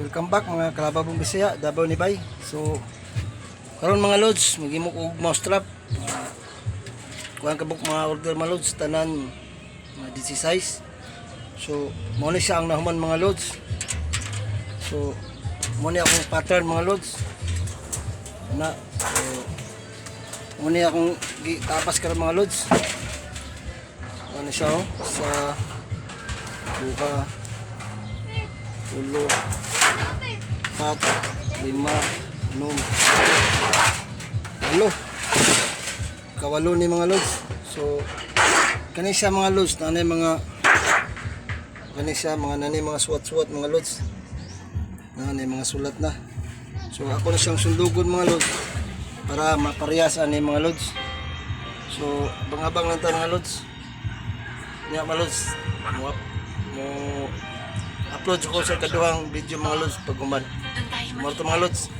Welcome back, mga kalababong Bisaya, Davao ni Bay. So karon, mga lods, maghimo ko og mouse trap. Kuan kabuk mga order, mga lods, tanan mga DC size. So mao ni siya ang nahuman, mga lods. So mao ni akong pattern, mga lods. Na so mao ni akong gitapas karon, mga lods. Ano siya, oh, sa buka, tulo, apat, lima, anom, walo. Kawalo ni, mga lods. So, kani siya, mga lods, nanay mga kani siya mga nanay mga suwat-suwat, mga lods. Nanay mga sulat na. So ako na siyang sundugon, mga lods, para maparehas ani, mga lods. So abang-abang lang ta, mga lods. Nya, mga lods, mo upload ko sa kaduhang video, mga lods, pag human. Mao to, mga lods.